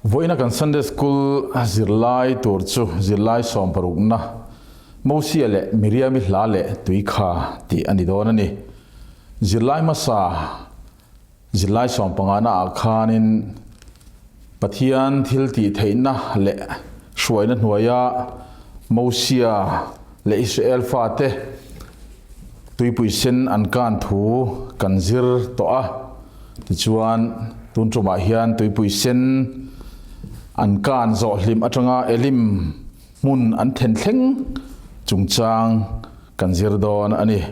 Vawiina kan Sunday School zirlai tur chu zirlai sawmparukna Mosia leh Miriami hla leh tuikha tih a ni dawn a ni. Zirlai hmasa zirlai sawmpangana ah khanin Pathian thil tih theihna leh hruaina hnuaia Mosia leh Israel fate tuipui sen an kan thu kan zir tawh a. Tichuan, tun tumah hian tuipui sen an kan zawh hlim atanga Elim hmun an then thleng chungchang kan zir dawn a ni.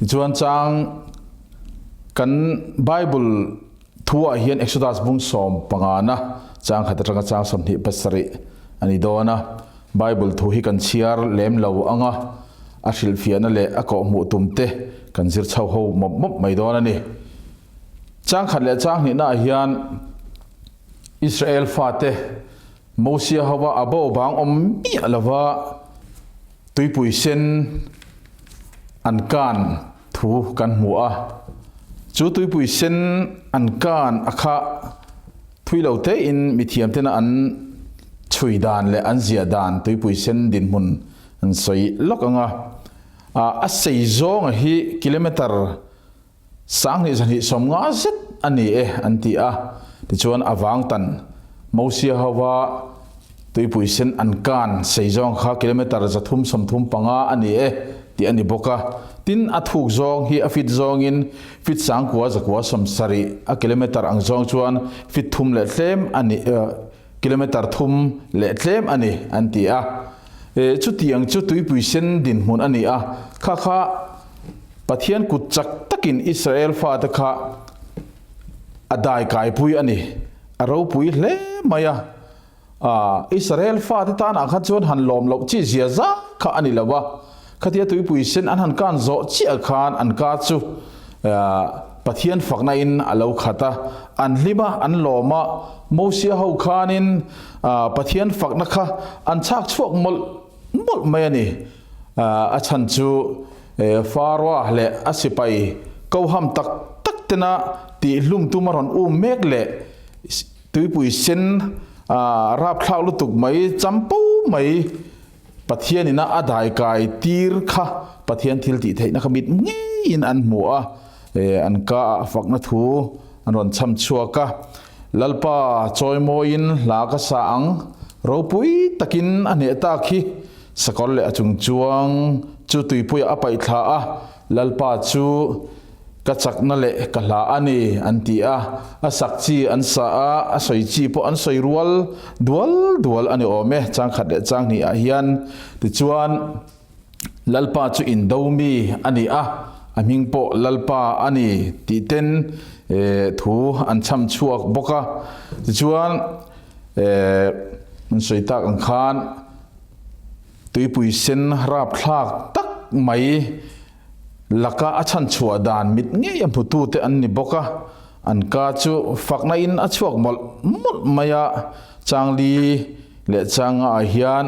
Tichuan chang kan Bible thuah hian Exodus bung 15na chang khat atanga chang 27 a ni dawn a. Bible thu hi kan chhiar lem lo anga a hrilhfiahna leh a kawhhmuh tum te kan zir chho ho mawp mawp mai dawn a ni. Chang khat leh chang hnihnaah hian Israel fate Mosia hova a bo vang awm miah lova tuipui sen an kan thu kan hmu a. Chu tuipui sen an kan a kha thui lo tein mithiam tena an chhui dan leh an ziah dan tuipui sen dinhmun an sawi lawk ang a. A sei zawnga hi kilometer 2250 zet a ni e an ti a. Tichuan a vang tan Mosia hova tuipui sen an kan sei zawng kha kilometer 335 a ni e tih a ni bawk a. Tin, a thuk zawng hi a fit zawngin fit 970 a kilometer ang zawng chuan fit thum leh tlem a ni kilometer thum leh tlem a ni an ti a. Chutiang chu tuipui sen dinhmun a ni a, kha kha Pathian kut chak takin Israel fate kha a dai kaipui a ni. A ropui hle mai a. Israel fate tanah kha chuan han lawm loh chi zia zah kha a ni lo a. Khatia tuipui sen an han kan zawh chiah khan an ka chu Pathian fakna in a lo khat a. An hlim a, an lawm a. Mosia ho khanin Pathian fakna kha an chhak chhuak mawlh mawlh mai a ni. A chhan chu Faroa leh a sipai koham tak tak tena tihhlum tum a rawn um mek leh tuipui sen rapthlak lutuk mai champo mai Pathian ina a daikai tir kha Pathian thil tih theihna kha mit ngeiin an hmu a, an ka ah fakna thu an rawn chham chhuak a. Lalpa chawimawiin hla ka sa ang, ropui takin a hneh tak hi. Sakawr leh a chung chuang chu tuipuiah a paih thla a, Lalpa chu ka chakna leh ka hla a ni, an ti a. A sak chi an sa a, a sawi chi pawh an sawi rual dual dual a ni awm e, chang khat leh chang hnihah hian. Tichuan, Lalpa chu indo mi a ni a, a hming pawh Lalpa a ni tih ten thu an chham chhuak bawk a. Tichuan, an sawi tak ang khan, Tuipui sen rapthlak tak mai laka a chhanchhuah dan mit ngei a hmutute an ni bawk a, an ka chu fakna in a chhuak mawlh mawlh mai a, Changli leh Changa ah hian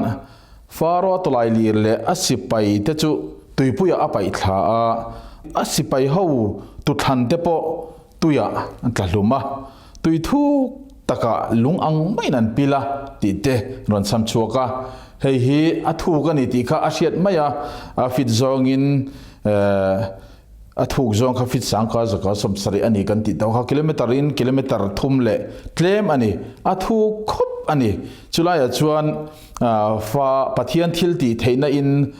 Faro tawlai lir leh a sipai te chu tuipuiah a paih thla a, a sipai ho tuthlan te pawh tuiah an tla hlum a, tui thuk takah lung ang maiin an pil a tih te rawn chham chhuak a, hei hi a thuk a ni tih kha a hriat mai a, a fit zawngin a thuk zawng kha fit 9,170 a ni kan tih tawh kha kilometer in kilometer thum leh tlem a ni, a thuk khawp a ni. Chulaiah chuan fa Pathian thil tih theihna in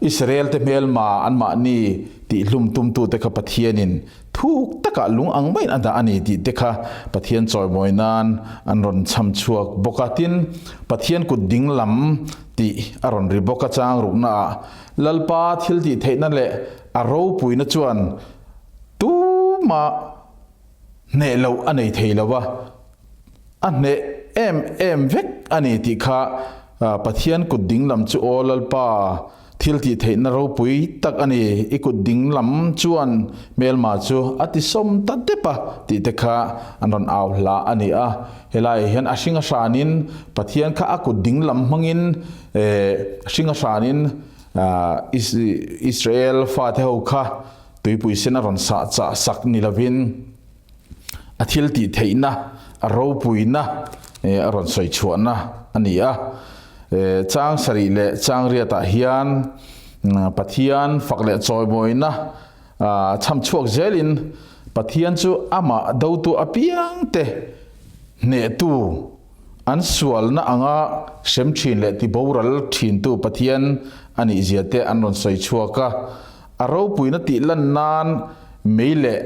Israel te hmelma anmahni tihhlum tumtute kha Pathianin Thuk takah lung ang maiin a dah a ni tih te kha Pathian chawimawi nan an rawn chham chhuak bawk a. Tin, Pathian kut ding lam tih a rawn ri bawk a chang ruknaah Lalpa thil tih theihna leh a ropuina chuan tumah hneh loh a nei thei lo a, a hneh em em vek a ni tih kha Pathian kut ding lam chu aw Lalpa Thil tih theihna ropui tak a ni, i kut ding lam chuan hmelma chu a ti sawm ta dep a tih te kha an rawn au hla a ni a. Helaiah hian a hring a hranin Pathian kha a kut ding lam hmangin hring a hranin Israel fate ho kha tuipui sen a rawn sah chah sak ni lovin a thil tih theihna, a ropuina. a rawn sawi chhuahna a ni a. Chang sarih leh chang riatah hian Pathian fak leh chawimawina chham chhuak zelin Pathian chu amah dotu apiangte hnehtu, an sualna anga hrem thin leh tiboral thintu Pathian a nihzia te an rawn sawi chhuak a. A ropuina tih lan nan mei leh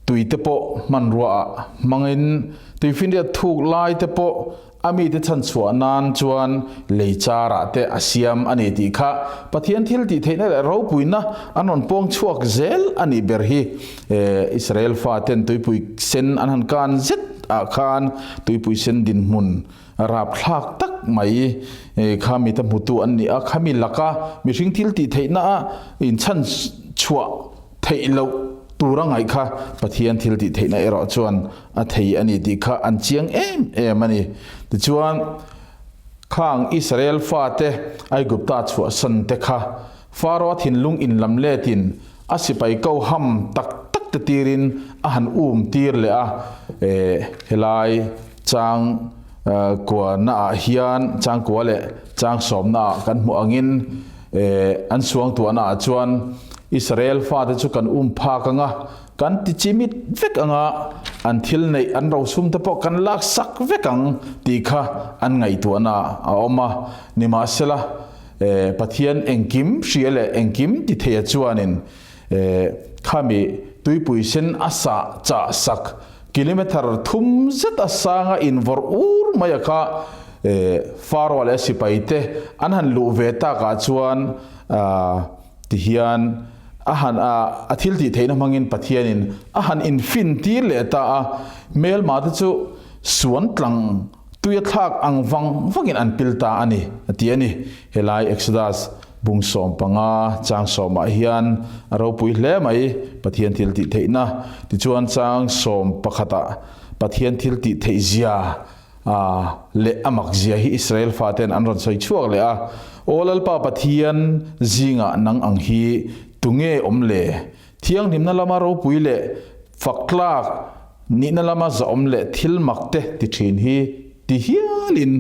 tui te pawh hmanrua ah hmangin tuifinriat thuk lai te pawh a mite chhanchhuah nan chuan lei char ah te a siam a ni tih kha Pathian thil tih theihna leh ropuina an rawn pawng chhuak zel a nih ber hi. Israel fa ten tuipui sen an han kan zet ah khan tuipui sen dinhmun rapthlak tak mai kha mite hmutu an ni a, khami laka mihring thil tih theihna a inchhanchhuah theih loh tura ngaih kha Pathian thil tih theihna erawh chuan a thei a ni tih kha an chiang em em a ni. Tichuan, khang Israel fate Aigupta chhuahsan te kha Faro-a thinlung inlam letin a sipai ko ham tak tak te tirin a han um tir leh a, helai chang kua naah hian chang kua leh chang sawmna ah kan hmuh angin an suangtuahna ah chuan Israel fate chu kan um phak anga kan ti chimit vek anga an thil neih an rosum te pawh kan lak sak vek ang tih kha an ngaihtuahna a awm a. Nimahsela Pathian engkim hria leh engkim ti theia chuanin khami tuipui sen a sah chah sak kilometre thum zet a sanga invawrh ur mai a kha Faro leh a sipai te an han luh ve takah chuan tihian a han a thil tih theihna hmangin Pathianin a han infin tir leh ta a, hmelma te chu suan tlang tui a thlak ang vang vangin an pil ta a ni a ti a ni. Helai Exodus bung 15 chang sawmah hian a ropui hle mai Pathian thil tih theihna tichuan chang sawm pakhatah Pathian thil tih theih zia leh a mak zia hi Israel faten an rawn sawi chhuak leh a, Aw Lalpa Pathian zingah nang ang hi tunge awm le? Thianghlimna lama ropui leh fak tlak nihna lama zahawm leh thil mak te ti thin hi ti hialin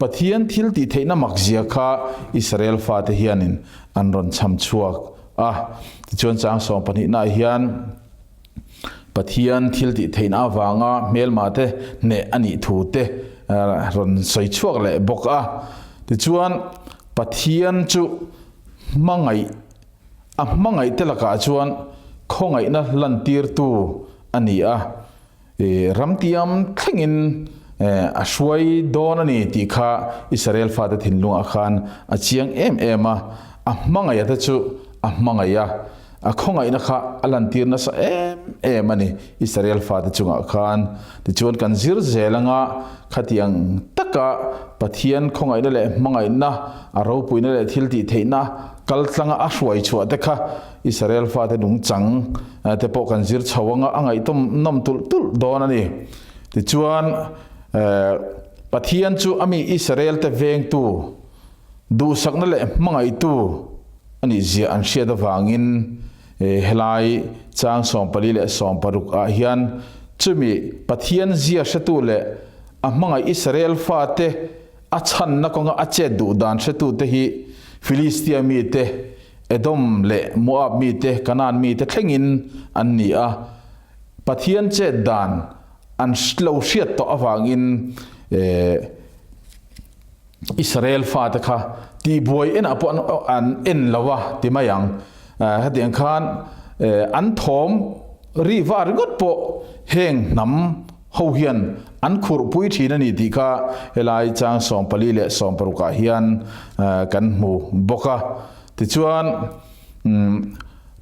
Pathian thil tih theihna mak zia kha Israel fate hianin an rawn chham chhuak a. Tichuan chang sawmpahnihnaah hian Pathian thil tih theihna avanga hmelma te hneh a nih thu te rawn sawi chhuak leh bawk a. Tichuan Pathian chu hmangaih A hmangaihte lakah chuan khawngaihna lantirtu a ni a, ramtiam thlengin a hruai dawn a ni tih kha Israel fate thinlungah khan a chiang em em a. A hmangaih te chu a hmangaih a, a khawngaihna kha a lantir nasa em em a ni Israel fate chungah khan. Tichuan kan zir zel anga khatiang taka Pathian khawngaihna leh hmangaihna, a ropuina leh thiltihtheihna kaltlanga a hruai chhuah te kha Israel fate nungchang te pawh kan zir chho anga a ngaihtawm nawm tulh tulh dawn a ni. Tichuan Pathian chu a mi Israel te vengtu, duhsakna leh hmangaihtu a nih zia an hriat avangin Helai chang 14 leh 16 ah hian chumi Pathian zia hretu leh a hmangaih Israel fate a chhanna kawnga a chet duh dan hretute hi Filistia mite, Edom leh Moab mite, Kanaan mite thlengin an ni a. Pathian chet dan an lo hriat tawh avangin Israel fate kha tihbuai enah pawh an en lo a ti mai ang. Hetiang khan an thawm ri va ringawt pawh heng hnam ho hian an khurhpui thin a ni tih kha helai chang 14 leh 16 ah hian kan hmu bawk a. Tichuan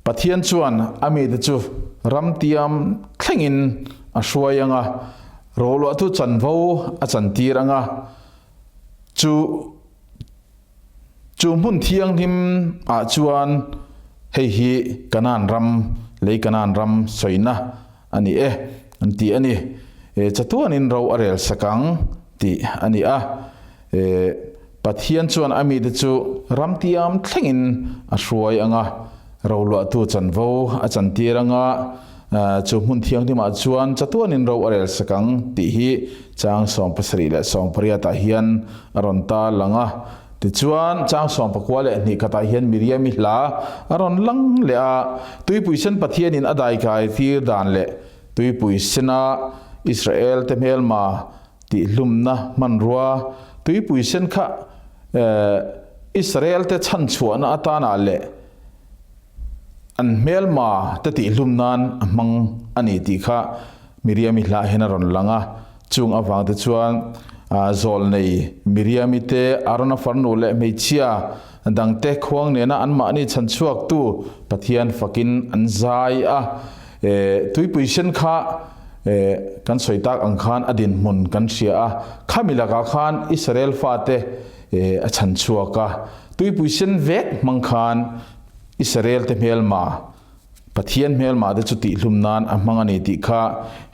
Pathian chuan a mite chu ramtiam thlengin a hruai ang a, Roluahtu chanvo a chantir ang a, chu chu hmun thianghlim ah chuan hei hi Kanaan ram, lei Kanaan ram sawina a ni e, an ti a ni. Chatuanin ro a rel sak ang tih a ni a. Pathian chuan a mite chu ramtiam thlengin a hruai ang a, roluahtu chanvo a chantir ang a. Chu hmun thianghlimah chuan chatuanin ro a rel sak ang tih hi chang 70 leh 80 ah hian a rawn tar lang a. Tichuan, chang 91 leh hnih khatah hian Miriami hla a rawn lang leh a. Tuipui sen Pathianin a daikai tir dan leh tuipui sena Israel te hmelma tihhlumna hmanrua tuipui sen kha Israel te chhanchhuahna atanah leh An hmelma te tihhlum nan a hmang a ni tih kha Miriami hlah hian a rawn lang a. Chung avang te chuan zawlnei Miriami te, Arona farnu leh hmeichhia dangte khuang nena anmahni chhanchhuaktu Pathian fakin an zai a. Tuipui sen kha kan sawi tak ang khan a dinhmun kan hria a. Khami lakah khan Israel fate a chhanchhuak a. Tuipui sen vek hmang khan Israel te hmelma, Pathian hmelma te chu tihhlum nan a hmang a ni tih kha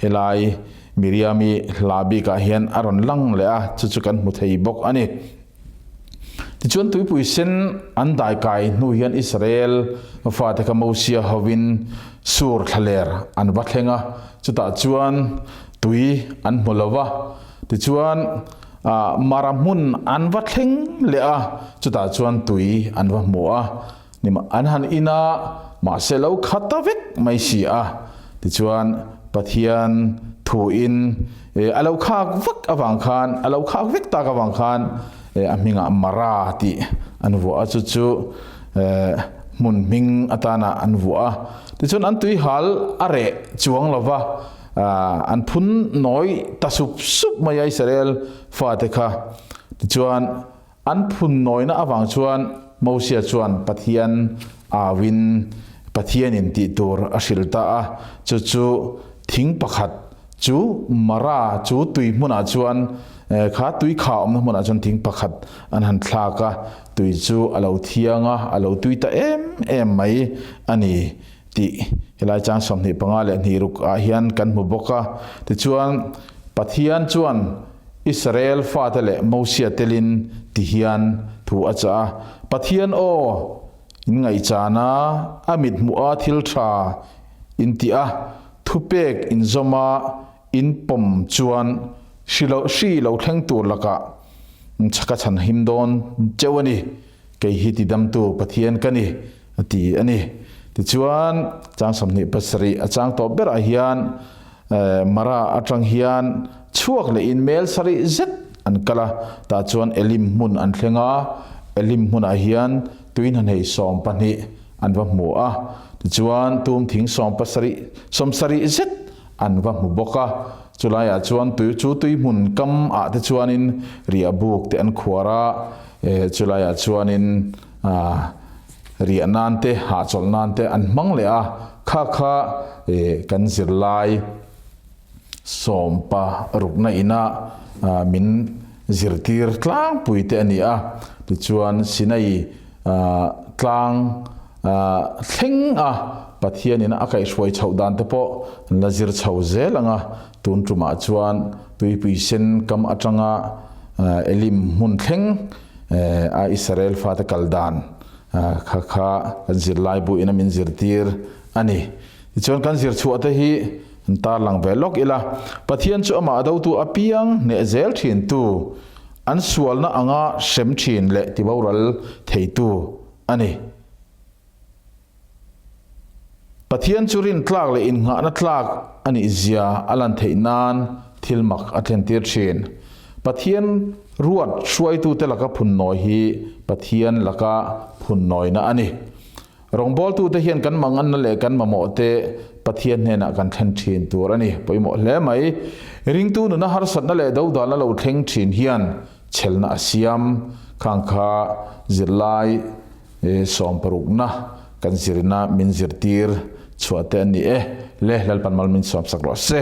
helai Miriami hla bikah hian a rawn lang leh a, chu chu kan hmu thei bawk a ni. Tichuan tuipui sen an daikai hnu hian Israel fate kha Mosia hovin Sur thlaler an va thleng a, chutah chuan tui an hmu lo va, tichuan Mara hmun an va thleng leh a, chutah chuan tui an va hmu a, an han in a, mahse lo khat ta vek mai si a. Tichuan Pathian thuin a lo khak vak avang khan, a lo khak vek tak avang khan a hmingah Mara tih an vuah a, chu chu hmun hming atana an vuah a. Tichuan an tui hal a reh chuang lo va. An phun nawi ta sup sup mai a Israel fate kha. Tichuan, an phun nawina avang chuan Mosia chuan Pathian auin Pathianin tih tur a hrilh ta a, chu chu thing pakhat chu Mara chu tui hmunah chuan kha tui kha awmna hmunah chuan thing pakhat an han thlak a, tui chu a lo thiang a, a lo tui ta em em mai a ni. Tih helai chang 25 leh hnih ruk ah hian kan hmu bawk a. Tichuan, Pathian chuan Israel fate leh Mosia telin ti hian thu a chah a, Pathian aw, in ngaihchan a, a mit hmuh a thil tha in tih a, thupek in zawm a in pawm chuan hri lo hri lo thleng tur lakah ka chhan him dawn cheu a ni. Kei hi tidamtu Pathian ka ni, a ti a ni. Tichuan, chang 27 a chang tawp berah hian Mara atang hian chhuak lehin mel sarih zet an kal a, tah chuan Elim hmun an thleng a, Elim hmunah hian tuihnanhei 12 an va hmu a, tichuan tum thing 70, 70 zet an va hmu bawk a, chulaiah chuan tui chu tui hmun kam ah te chuanin riah buk te an khuar a, chulaiah chuanin riah nan te hahchawlh nan te an hmang leh a, kha kha kan zirlai sawmpa rukna ina min zirtir tlangpui te a ni a, tichuan Sinai tlang thleng a, Pathianin a kaihhruai chhoh dan te pawh an la zir chho zel ang a, tun tumah chuan tuipui sen kam atanga Elim hmun thleng a Israel fate kal dan kha kha kan zirlai buin a min zirtir a ni. Tichuan kan zir chhuah te hi an tarlang ve lawk ila, Pathian chu amah a dotu apiang hneh zel thintu, an sualna anga hrem thin leh tiboral theitu a ni. Pathian chu rintlak leh innghahna tlak a nih zia a lan theih nan thil mak a thlentir thin. Pathian ruat hruaitute laka phunnawi hi Pathian laka phunnawina a ni. Rawngbawltute hian kan manganna leh kan mamawhte Pathian hnenah kan thlen thin tur a ni. Pawimawh hle mai. Ringtu nuna harsatna leh dodalna lo thleng thin hian chhelna a siam. Khang kha zirlai sawmparukna kan zirna min zirtir chhuah te a ni e. Le Lalpan mal min sawmsak rawh se.